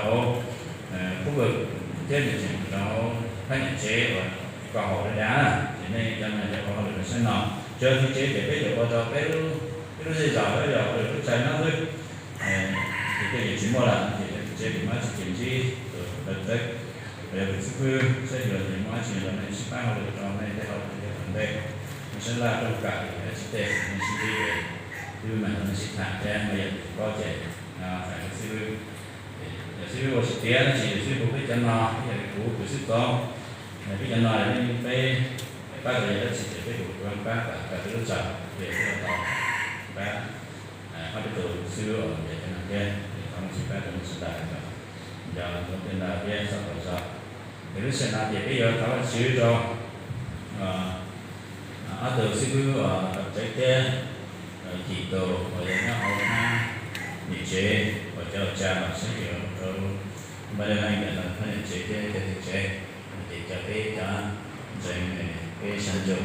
rau khub kws thiab tseem rau phab niam tsev uas koj haus dab dab na. Ces nej cov no cov ua hauj lwm rau sab no, tsuas txiv tsev ces peb yuav ua rau peb lub, peb lub zej zos peb yog ua lub tsav no xwb. Ces tej yam tsis muaj lawm ces txiv tsev ces muaj dab tsi ces ntsib tus dawb tawb, los yog tus xib fwb saib yog muaj dab tsi los nej sib pab hauj lwm rau nej tej hauj lwm thiab tom ntej. Nej sab laj rooj kam yog dab tsi tej nej sib ntsib, twb mam rau nej sib tham thiab, mas yog tus paub ces hais rau xib fwb. Yog xib fwb ua tsis tiav dab tsi ces xib fwb hu peb cov no, yog li kuv kwv xib txoov, peb cov no yog nej peb pab rau yog dab tsi ces peb kuj pab kom tau peb lub tsav ces peb tau pab ob peb tus xib fwb uas cov no thiab, thov Vajtswv pab rau nej sawv daws kom nco ntsoov tej ntawd thiab txhob tau zog. Ces lub sij hawm no ces peb yuav thov Vajtswv rau ob tug xib fwb uas Txawv thiab Cim Tus uas yog nyob hauv phab niam tsev uas cov uas tsa los saib xyuas rau Npaj Dej Nab Yas los phab niam tsev thiab cov txiv tsev, ces cov peb cov ntseeg peb sab ntsug